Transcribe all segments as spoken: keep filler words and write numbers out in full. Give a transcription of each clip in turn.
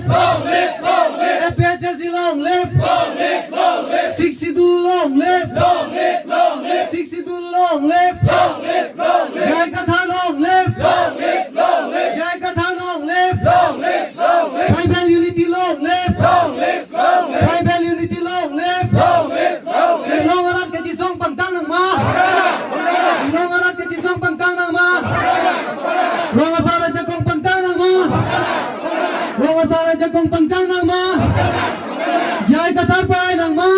Long live, long live. A P H L C long live. Long live, long live. Sixth Schedule long live. Long live, long live. Sixth Schedule long live. Long live, long live. J I Kathar long live. Long live, long live. J I Kathar long live. Long live, long live. Tribal unity long live. Long live, long live. Tribal unity long live. Long live, long live. Inglong arat kachisong pangtang nangma. Inglong arat kachisong pangtang nangma. Rong asar ajakong pangtang nangma. Rong asar ajakong pangtang nangma. J I Kathar pahai nangma.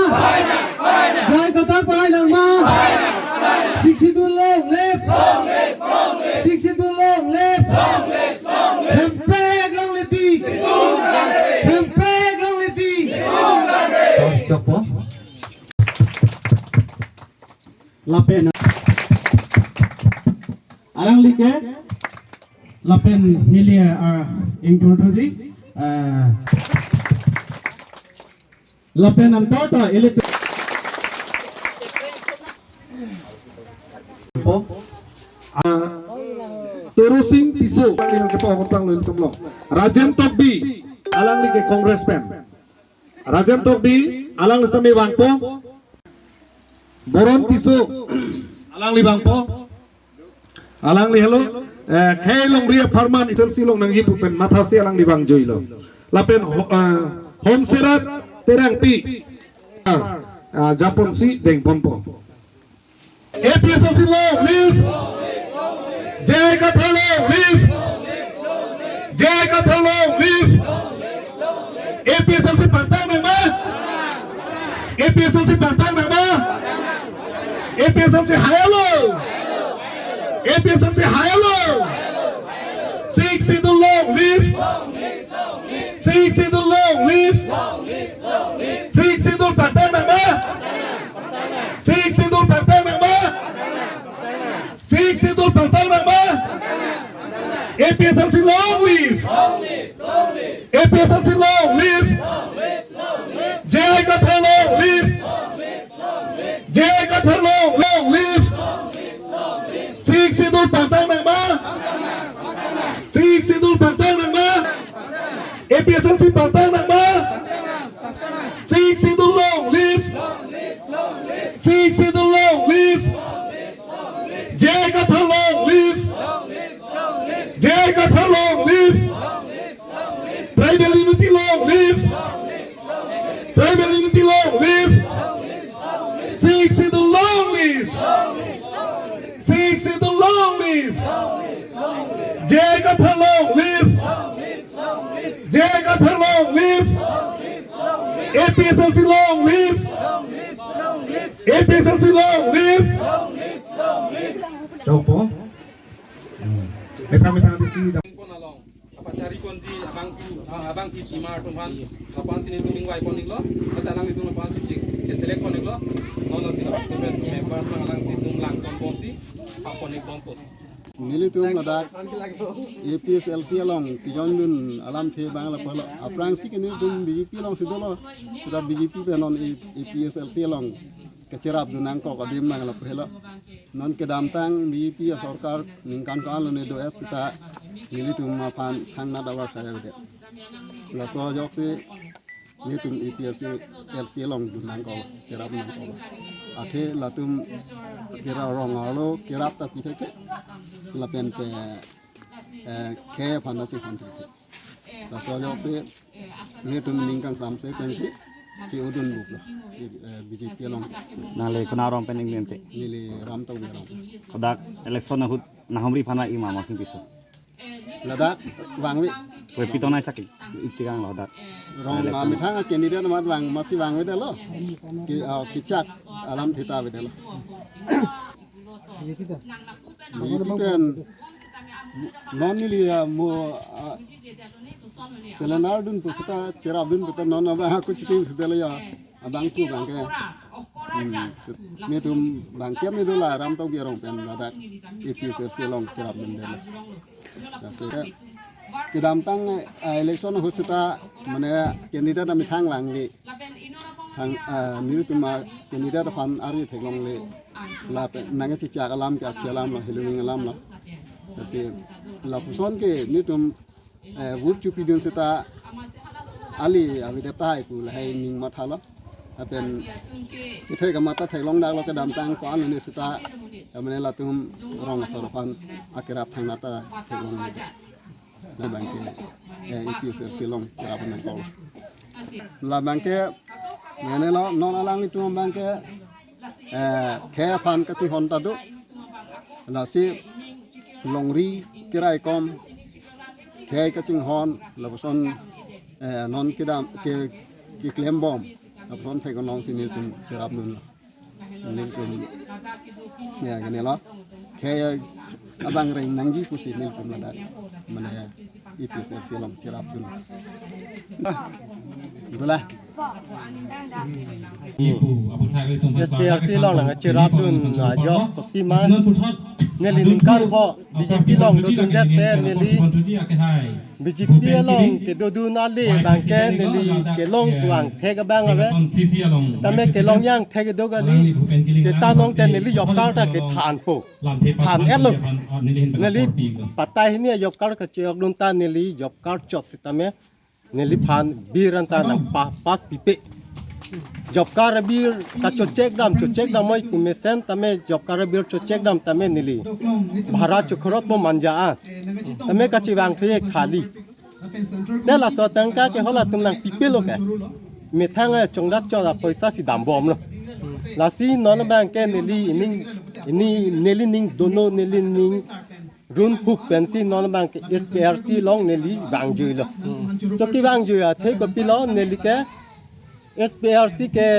J I Kathar pahai nangma. Sixth Schedule long live. Sixth Schedule long live. Hemprek longle ti. Hemprek longle ti. Tor chopo. Lapen alangli ke, lapen neli, ah, ingthurthuji, ah, lapen anparta elit po, ah, Turu Sing Tisso, alangli ke po, hotang lo ilitum lo. Rajen Tokbi, alangli ke Congress pen. Rajen Tokbi, alangli sitame vangpo. Boron Tisso, alangli vangpo. Alangli helo, eh, khei longri apharman isan si long nangji pu pen mathasi alangli vangjuilo. Lapen ho-, eh, Homserat Terangpi, ah, ah, japonsi dengponpo. A P H L C long live! J I Kathar long live! J I Kathar long live! A P H L C pangtang nangma! A P H L C pangtang nangma! A P H L C haiya lo! A P H L C haiya lo! Sixth Schedule long live! Sixth Schedule long live! Sixth Schedule pangtang nangma! Sixth Schedule pangtang nangma! Sixth Schedule pangtang nangma! A P H L C long live! A P H L C long live! J I Kathar long live! J I Kathar long, long live! Sixth Schedule pangtang nangma! Sixth Schedule pangtang nangma! A P H L C pangtang nangma! Sixth Schedule long live! Sixth Schedule long live! J I Kathar long live! J I Kathar long live! Tribal unity long live! Tribal unity long live! Sixth Schedule long live! Sixth Schedule long live! J I Kathar long live! J I Kathar long live! A P H L C long live! A P H L C long live! Chopo. Hmm. Methang methang di sini. Pon along. Apa chari konji abang, abang, abang pi chimar tumphan. Lapu-an si nelitum ingvai pon iklo. Mata alanglitum lapu-an si che, che select pon iklo. Non non si lapu-an si pen members nang alanglitum lang pon pon si. Pon ik pon pon. Nelitum ladak A P H L C along kejoin dun alamthe abang lapu lo. Aphrangsi ke nelitum B J P alongsi dolo. Seta B J P pen non A P H L C along kacherap dun nangkok adim abang lapu helo. Non kedamtang B J P asorkar ningkan ko-an lo ne do-et seta nelitum aphan thangnat avarsai avedet. Laso ajoksi nelitum A P H L C along dun nangkok, cherap nangkok. Athe latum kera rong arlo kerap ta pi thek ke, lapen pe, eh, khei aphan ta chephan thek ke. Laso ajoksi nelitum ning kangsamse pensi che-o dun buk lo, eh, B J P along. Nangli konat arong pen ingdeng te? Neli Ram Tokbi arong. Ladak election ahut nanghumri aphan ima masing piso? Ladak vangve. Koi pitong nangchak ik, ik tikang lo ladak. Rong, ah, methang a candidate amat vang, masi vangvedetlo. Ke, ah, kechak alamthe ta avedetlo. B J P pen non neli, ah, mo, ah, calendar dun pu seta cherap dun pu ta non abang aku chitin sudelo ya. Abang tu abang ke. Hmm. Nelitum abang ke neli do la Ram Tokbi arong pen ladak A P H L C along cherap dun det. Lasi kedamtang, eh, election ahut seta mane candidate amethang vangve. Thang, eh, nelitum acandidate aphan ari theklongle. Lapen nangkechechak alam ke aphi alam lo, heluning alam lo. Lasi lapuson ke nelitum, eh, vote chopidun seta Ali avedet tahai pu lahai ning mathalo. Lapen kethe kamatha theklong daklo kedamtang ko-an lone seta, mane latum rong asor aphan akerap thangnat ta theklong. Labang ke, eh, A P H L C along cherap nangkok. Labang ke, mane lo, non alanglitum abang ke, eh, khei aphan kachinghon ta do. Lasi longri keraikom khei kachinghon lapuson, eh, non kedam ke, keklembom lapuson thek alongsi nelitum cherapdunlo. Nelitum, ya, kene lo. Khei abang reng nangji pusi nelitum ladak, mane A P H L C along cherapdun. Itulah. Ipu, aputhak ilitum S P R C along nangcherapdun ajok kopi ma. Neli ningkan pho B J P along dodundet te neli B J P along kedodun ale abang ke neli kelong pu angthek abang ave. Tame kelong angthek do kali. Te ta nong te neli job card ta kethanpo. Than-etlo. Neli patta hini job card kachejokdun ta neli job card chot sitame neliphan bir anta nangpa-, pass pipe. Job card abir kachechekdam, chechekdam oi pu mesen tame job card abir chechekdam tame neli bhara chokhrotpo manja an. Tame kachevangthu khali. Te laso atangka ke halatum nangpipelo ke. Methang, eh, chongdat chot apoisa si dambomlo. Lasi non abang ke neli ining, ini neli ning dono neli ning run hup pensi non abang ke S P R C along neli vangjuilo. So kevangjui athe kopilo neli ke S P R C ke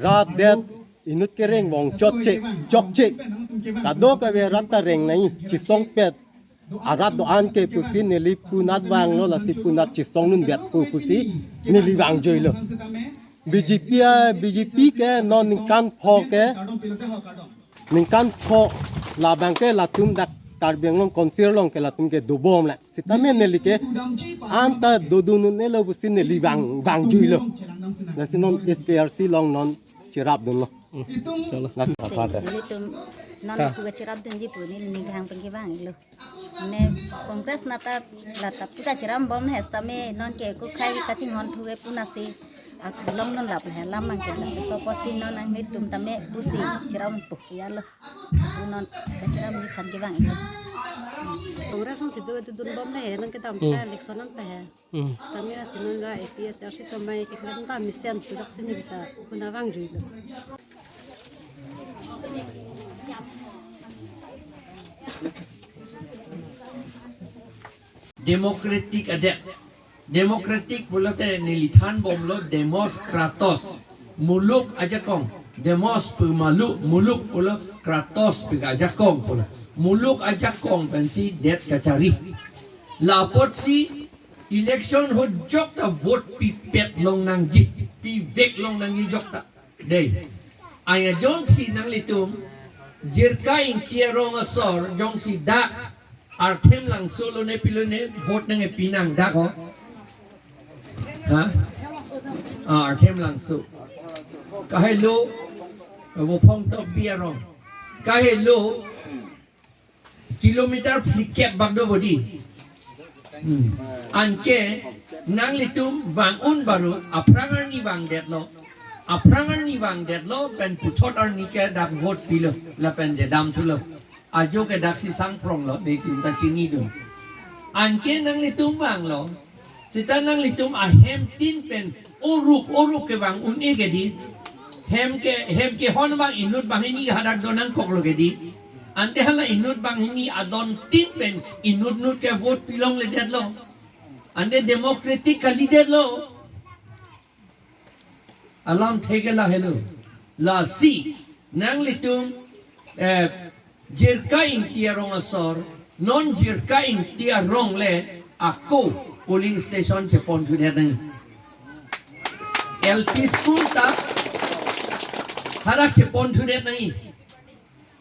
rat det inut kereng vong chotche, chokche. Kadokave rat ta reng nai, chesongpet. Arat do-an ke pusi neli punat vanglo lasi punat chesongdundet pu pusi neli vangjuilo. B J P a, B J P ke non ningkan pho ke, ningkan pho labang ke latum dak Karbi Anglong Council along ke latum ke dobomle. Sitame neli ke anta dodun-un-elo pusi neli vang, vangjuilo. Lasi non S P R C along non cherapdunlo. Chalo. Lasi. Nelitum non pu kacherapdunji pu neli ning hang pen kevang-iklo. Ne Congress nata lata pu kacherambom he sitame non ke ko khei kachinghon thu ke pu nasi aklong non lap le lam mang ke lasi so pusi non nanglitum tame pusi cherampo ya lo. Pu non kacheram ni phan kevang-iklo. Congress nangsi do dodunbom le he nang kedam Hmm. ta election nang ta he. Hmm. Tame lasi non la A P H L C atum mai keklem ta mesen sudak sini bisa kuna vangjuilo. Democratic adet. Democratic pulote neli thanbomlo demos kratos. Muluk ajakong. Demos pu malu, muluk pulo kratos pu ajakong pulo. Muluk ajakong pensi det kachari. La apotsi election ahut jokta vote pipet long nangji, pivek long nangji jokta. Dei. Aya jongsi nanglitum, Jirka Ingti arong asor, jongsi dak, Arthem Langso lone pilone, vote nangkepi nang dak ho. Ha? Ah, Arthem Langso. Kahelo, Vophong Tokbi arong. Kahelo, kilometer phlikep bak do bodi. Hmm. Anke nanglitum vang-un baru, aphrang arni vangdetlo. Aphrang arni vangdetlo, pen puthot arni ke dak vote pilo, lapen je damthulo. Ajo ke daksi sangpronglo, netum ta chinidun. Anke nanglitum vanglo, seta nanglitum ahem tin pen oruk, oruk kevang un-e ke dei. Hem ke, hem kehon abang inut banghini hadak do nangkoklo ke dei. Ante hala inut banghini adon tin pen inut nut ke vote pilongledetlo. Ante democratic kalidetlo. Alam thekela helo. Lasi nanglitum, eh, Jirka Ingti arong asor, non Jirka Ingti arong le ako polling station cheponthudet nang. L P school ta hadak cheponthudet nang.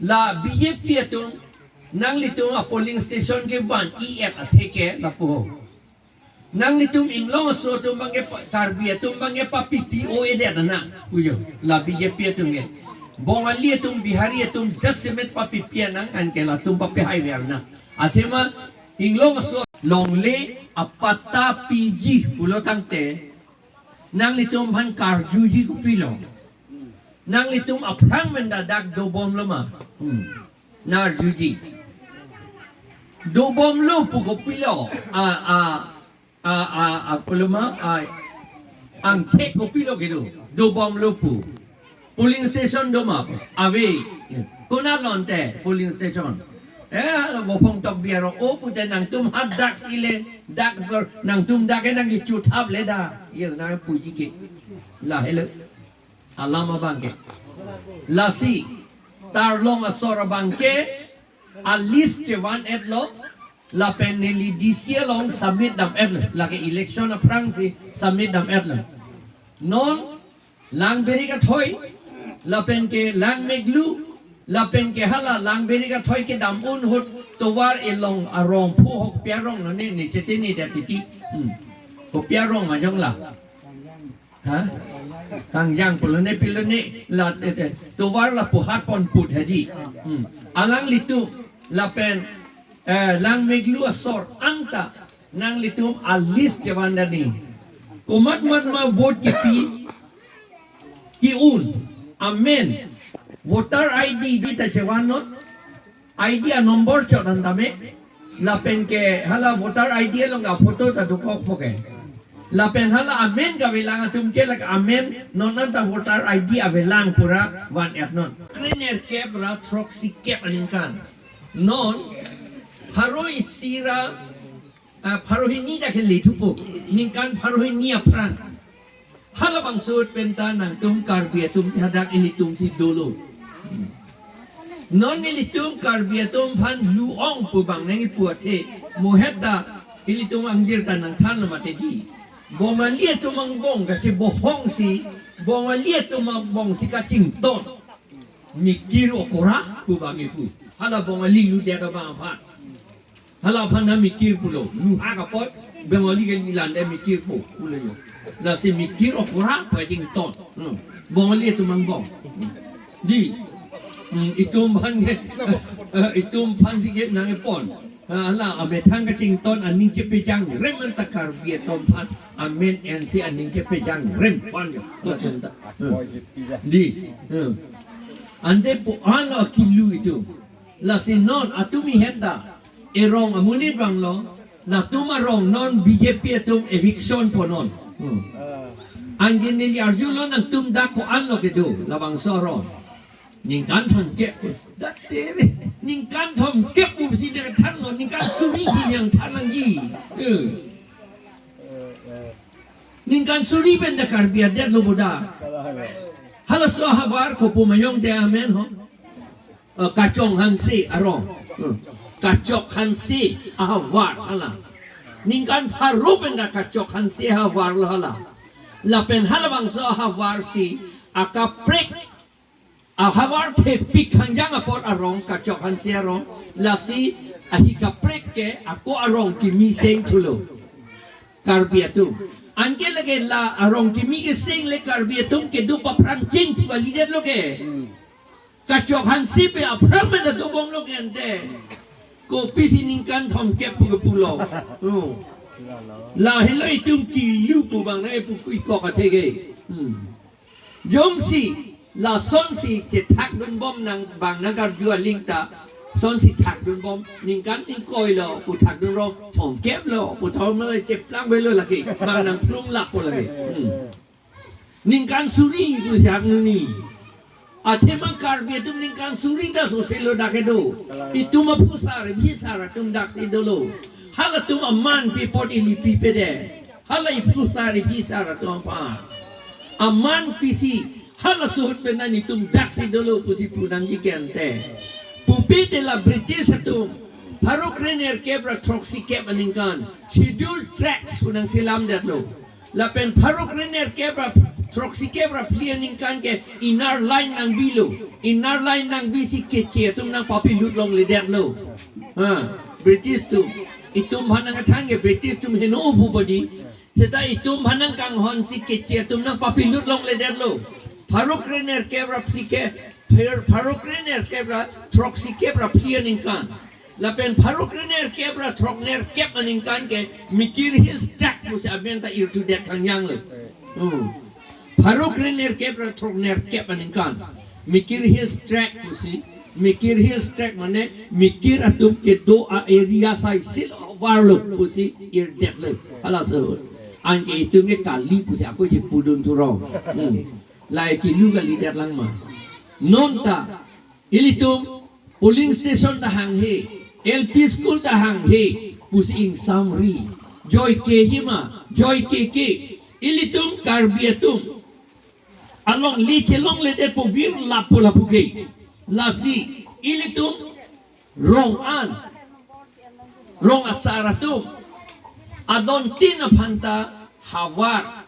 La B J P atum nanglitum apolling station kevan-i-et atheke lapu ho. Nanglitum Inglong aso atum abangke pa-, Karbi atum abangke papipi-o-edet ana. Pujo, la B J P atum ke. Bongali atum, Bihari atum, jasemet papipi anang, anke latum papihaiver nang. Athema Inglong aso longle apatta piji pulo tangte, Nanglitum aphan karjuji kopilo? Nanglitum aphrang pen ta dak dobomlo ma? Hmm. Nang arjuji. Dobomlo pu kopilo? A, a, a, a, a, kopilo ma? A, angthek kopilo kedo? Dobomlo pu. Polling station do ma? Ave. Konat lo ante polling station? Eh, Vophong Tokbi arong o pute nangtum hadak si le, dak asor, nangtum dak ke nangkichuthap le da. Ye nangpuji ke. Lahelo. Alam abang ke. Lasi, tarlong asor abang ke, a list chevan-etlo, lapen neli D C along submit dam-etlo, lake election aphrangsi submit dam-etlo. Non, Langberik Athoi, lapen ke Langmeglu, lapen ke hala Langberik Athoi kedam un ahut tovar elong arong phu hok piarong lo ne, ne chetini dia titi. Hmm. Ko piarong majong la. Ha? Kangjang pulo ne pilo ne la, eh, eh, tovar lapu hat pon put hadi. Hmm. Alanglitum lapen, eh, Langmeglu asor anta nanglitum a list chevan dani. Komat mat ma vote kipi, ki-un, amen, voter I D bi ta chevan non. I D a number chot an tame. Lapen ke hala voter I D along a photo ta dokok po ke. Lapen hala amen kavelang atum ke lake amen non anta voter I D avelang pura van-et non. Krenerkep ra throksikep aningkan. Non pharo isi ra, ah, pharo hini ta kheli thupo. Ningkan pharo hini aphrang. Halabangso ahut pen ta nangtum Karbi atum si hadak ilitum si dolo. Non ilitum Karbi atum aphan lu-ong pu bang nangkipu athe, mo het ta ilitum angjir ta nangthanlo mati di. Bongali atum angbong kachebohong si, Bongali atum angbong si kachington. Mikir okora pu bang kipu. Hala Bongali ludet abang aphan. Hala aphan na mikir pulo. Luha kapot, Bengali ke lilan de mikir pu, pulo yo. Lasi mikir okora pu kachington. Hmm. Bongali atum angbong. Di. Hmm, itum aphan ke, eh, itum aphan si ke nangkepon. Ah, hala amethang kachington aning chepejang rem anta Karbi atum aphan amen ensi aning chepejang rem pon yo. Hala atum ta. Hmm. Di. Hmm. Ante pu-an lo kilu itum. Lasi non atum ihem ta erong amonit vanglo, latum arong non B J P atum eviction ponon. Hmm. Anke neli arjulo nangtum dak ko-an lo kedo labangso arong. Ningkan thomkep. Dak tere, ningkan thomkep pusi nangthanlo, ningkan suri si nangthan nangji. Eh. Ningkan suri pen ta Karbi adetlo boda. Halaso ahavar kopu mayong te amen ho. Eh, Kachok Hanse arong. Hmm. Kachok Hanse ahavar hala. Ningkan pharo pen ta Kachok Hanse ahavar lo hala. Lapen halabangso ahavar si akaprek ahavar phepik hangjang apot arong Kachok Hanse arong. Lasi ahi kaprek ke ako arong kimi seng thulo. Karbi atum. Anke lake la arong kimi keseng le Karbi atum kedo paphrang cheng pu kalidetlo ke. Kachok Hanse pen aphrang pen ta dobomlo ke ante. Kopisi ningkan thomkep pu kepulo. Hmm. Lahelo itum kilu pu bang nangpu kui kok athe ke. Hmm. Jongsi lasonsi chethakdunbom nang bang nangkarju aling ta, sonsi thakdunbom ningkan ingkoi lo pu thakdun rong thomkep lo pu thom lo cheplang belo lake bang nangphlung lakpo lake. Hmm. Ningkan suri pu si haknuni. Athema Karbi atum ningkan suri ta sose lo dak kedo. Itum aphusar, bhisar atum dak si dolo. Halatum aman pi apot ili pipe de. Hala iphusar, ibhisar atum aphan. Aman pisi, halaso ahut pen nangtum dak si dolo pusi punangji ke ante. Pupe te la British atum pharo krenerkep ra throksikep aningkan Scheduled Tracts pu nangselamdetlo. Lapen pharo krenerkep ra throksikep ra phli aningkan ke Inner Line nangbilo. Inner Line nangbisi Keche atum nangpapilut longledetlo. Ha, British atum. Itum aphan nangkethan ke British atum heno pu bodi. Seta itum aphan nangkanghon si Keche atum nangpapilut longledetlo. Pharo krenerkep ra phli ke, phar-, pharo krenerkep ra throksikep ra phli aningkan. Lapen pharo krenerkep ra throknerkep aningkan ke Mikir Hills Tract pusi amen ta irtudet kangjang lo. Hmm. Pharo kre nerkep ra throk nerkep aningkan. Mikir Hills Tract pusi. Mikir Hills Tract mane Mikir atum kedo a-area sai sil varlo pusi irdetlo. Halaso. Anke itum ke kali pusi ako si pudun turong. Hmm. Lahei kilu kalidet lang ma. Non ta ilitum polling station ta hanghe, L P school ta hanghe, pusi ingsamri. Joike hima, joike ke. Ilitum Karbi atum alongle chelongledet pu virlap pu lapu ke. Lasi ilitum rong an, rong asar atum adon tin aphan ta havar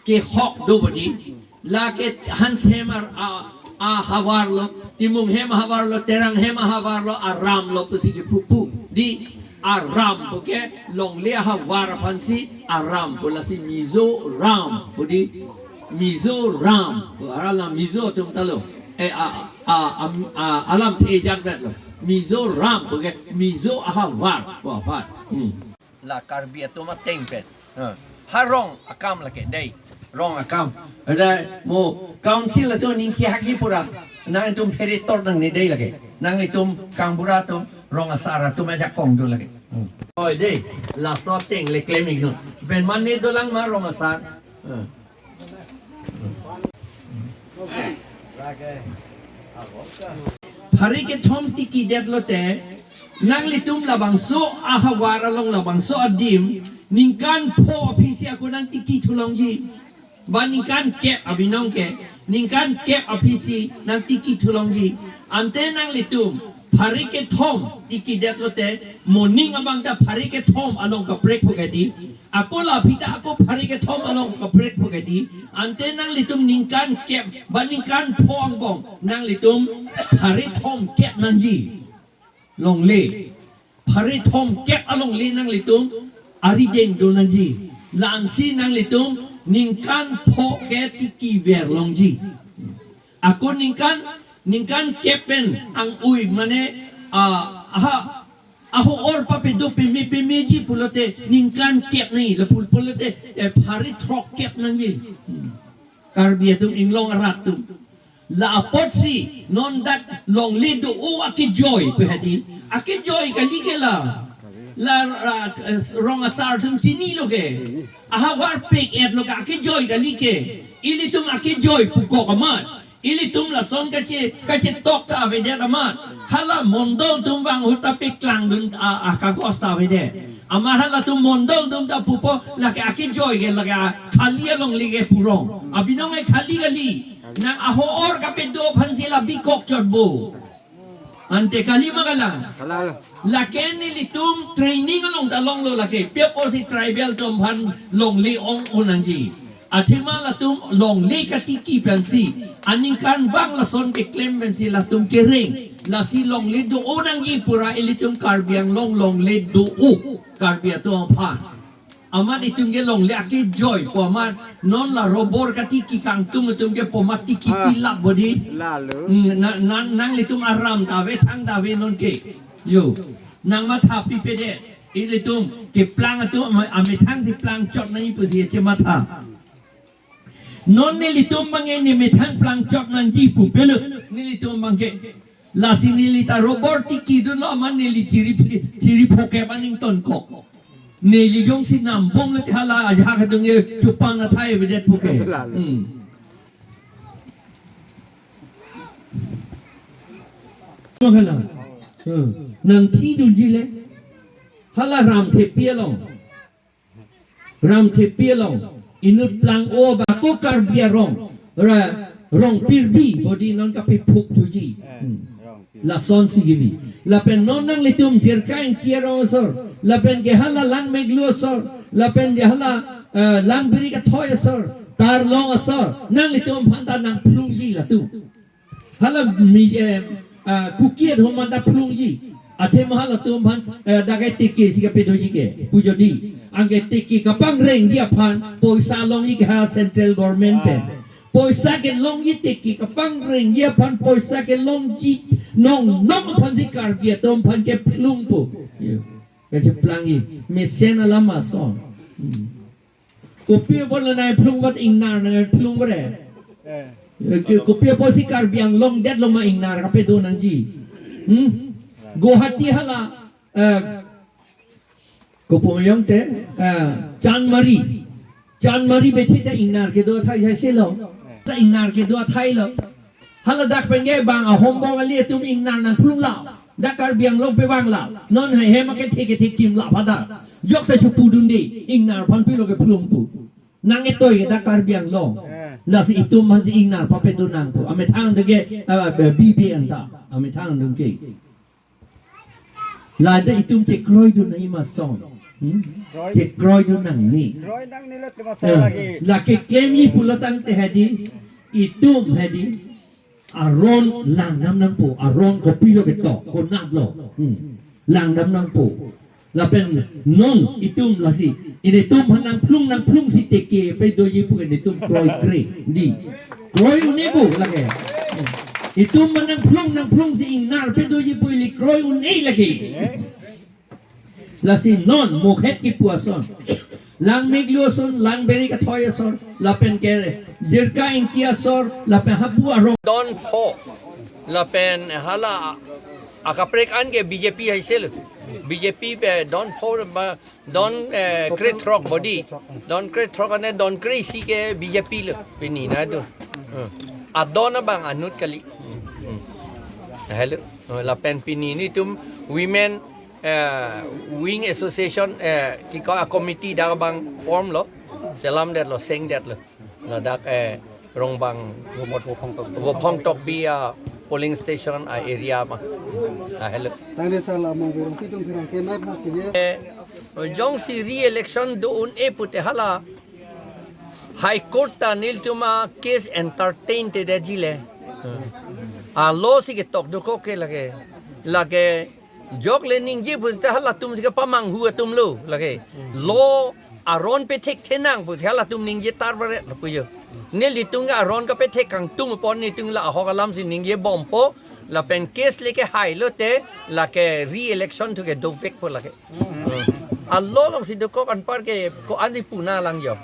kehok do bodi. Lake Hans Hemar a, a havar lo, Timung Hem havar lo, Terang Hem havar lo, aram lo pusi kepu pu. Di aram pu ke longle havar aphansi aram pu, lasi Mizoram pu di. Mizoram pu ara la Mizo atum ta lo. Eh, a, a, a, a, alamthe ejat vet lo. Mizoram pu ke Mizo ahavar pu aphan. Hmm. La Karbi atum ateng pen. Ha. Ha rong akam lake dei. Rong akam. Ada mo council atum ningke hagi pura. Nanglitum phere tor nangne dei lake. Nanglitum kangbura atum, rong asar atum ajakong do lake. Hmm. Oi dei. Laso ateng le klem iknon. Pen mane dolang ma rong asar. Hmm. Phari kethom tikidet lote, nanglitum labangso ahavar along, labangso adim, ningkan pho aphisi ako nangtiki thulongji. Ba ningkan kep abinong ke, ningkan kep aphisi nangtiki thulongji. Ante nanglitum phari kethom tikidet lote, moning abang ta phari kethom along kaprek pho ke di. Ako la aphi ta ako phari kethom along kaprek pho ke di. Ante nanglitum ningkan kep ba ningkan pho angbong nanglitum phari thomkep nangji. Longle. Phari thomkep alongle nanglitum arideng do nangji. Lasi nanglitum ningkan pho ke tiki ver longji. Ako ningkan, ningkan kep pen ang-ui mane, ah, aha, aho-or papedo peme pemeji pulote ningkan kep nangji, lapu pulote, eh, phari throkkep nangji. Hmm. Karbi atum, Inglong arat atum. La apotsi non dak longle do-o akejoi pu hadi. Akejoi kali ke la. La, la, eh, rong asar atum chinilo ke. Ahavar pek-et lo ke, akejoi kali ke. Ilitum akejoi pukok amat. Ilitum lason kache, kachetok ta avedet amat. Hala mondol atum vang ahut ta peklangdun a, a kagos ta avedet. Amat halatum mondol atum ta pupo lake akejoi ke, lake a khali alongle ke pu rong. Abinong ke khali kali. Nang aho-or kapedo aphansi la bikok chotbo. Ante kali ma kalang. Kalang. Lake nelitum training along ta longlo lake. Pi apotsi tribal atum aphan longle ong-o nangji. Athema latum longle katiki pensi, aningkanvang lason keklem pensi latum kereng. Lasi longle do-o nangji pura ilitum Karbi Anglong longle do-o. Karbi atum aphan. Amat itum ke longle akejoi pu amat non la robor katiki kangtung itum ke pu amat tiki Ah. pilap bodi. Lalo. Hmm, na, na, nanglitum aram ta ave, thang ta ave non ke. Yo. Nang matha pipedet. Ilitum keplang atum ame-, amethang si plang chot nangji pusi chematha. Non nelitum abang ke nemethang plang chot nangji pu pelo. Nelitum abang ke. Lasi neli ta robor tikidunlo amat neli chiri phi-, chiri phokep aning tonkok. Neli jongsi nambom le hala ajahak adung ye chupang na thai avedet puke. Lalo. Hmm. Hala. Hmm. Nangthidunji le. Hala Ramthepi along. Ramthepi along inut plang-o ba ako Karbi arong ra rong pirbi bodi non kapephuk thuji. Hmm. Lasonsi gili. Lapen non nanglitum Jirka Ingti arong asor. Lapen ke hala Langmeklu asor. Lapen ke hala, eh, Langbiri Kathoi asor. Tarlong asor. Nanglitum aphan ta nangphlungji latum. Hala mi, eh, ah, Kuki atum aphan ta phlungji. Athema halatum aphan, eh, dak ke tiki si kapedoji ke. Pu jodi. Anke tiki kapangrengji aphan poisa longji ke ha central government pen. Poisa kelongji tiki kapangrengji aphan poisa kelongji nong nong aphansi Karbi atum aphan kephlungpo. Yo. Kacheplangji. Mesen alam ason. Hmm. Kopi apotlo nangphlung vat, ingnar nangphlung vat eh. Eh, ke-, kopi apotsi Karbi Anglong det lo ma ingnar kapado nangji. Hmm? Guwahati hala, eh, kopi ma yong te, eh, Chandmari. Chandmari bethi ta ingnar kedo athai sai selo. Ta ingnar kedo athai lo. Hala dak pen ke bang ahom bong ali atum ingnar nangphlung la. Dak Karbi Anglong pe bang la. Non he hem akethe kethe kim la pada. Jok ta chopudunde ingnar aphan pilo kephlung pu. Nang etoi ke dak Karbi Anglong. Eh. Lasi itum aphansi ingnar papedun nangpo. Amethang deke, eh, B B anta. Amethang deke. Lada itum chekroidun nangji ma son. Hmm? Kroi. Chekroidun nangne. Kroi nangne lo tema Eh, lagi. Lake klemji pulo tangte hedi. Itum hedi. Aron langdam nangpo. Aron kopilo ketok. Konatlo. Hmm. Langdam nangpo. Lapen non itum lasi. Ilitum aphan nangphlung nangphlungsi teke pedoji pu ilitum kroikre. Di. Kroi un-e pu lake. Itum aphan nangphlung nangphlungsi ingnar pedoji pu ili kroi un-e lake. Lasi non mokhet kipu ason. Lang miglu ason, lang beri kathoi ason, lapen ke jirka ingti asor, lapen hapu arong. Don pho, lapen hala akaprek an ke B J P haisel. B J P pe don pho ba, don, eh, krethrok body. Don krethrok ane don kreisi ke B J P lo. Pini nadu. Hmm. Adon abang anut kali. Hmm. Hello. Oh, lapen pini nelitum women, eh, wing association, eh, kiko a committee dak abang form lo. Selam det lo, seng det lo. Ladak, eh, Rongbang Vophong Tokbi. Vophong Tokbi a polling station a area ma. Ah, hello. Tangte sir la mong berong pitung pirang ke mai pasi ye. Eh, jongsi re-election do un-e pute hala High Court ta nelitum a case entertain te detji le. A law si ketok dokok ke lake. Lake jok le ningje pute halatum si kepamanghu atum lo lake. Law aron pethekthe nang pute halatum ningje tar baret lapu jo. Nelitum ke aron kepethek kangtung apot nelitum la ahok alam si ningje bompo lapen case le kehai lote lake re-election thu ke dovekpo lake. A law alongsi dokok anpar ke ko-ansi pu nanglang jo.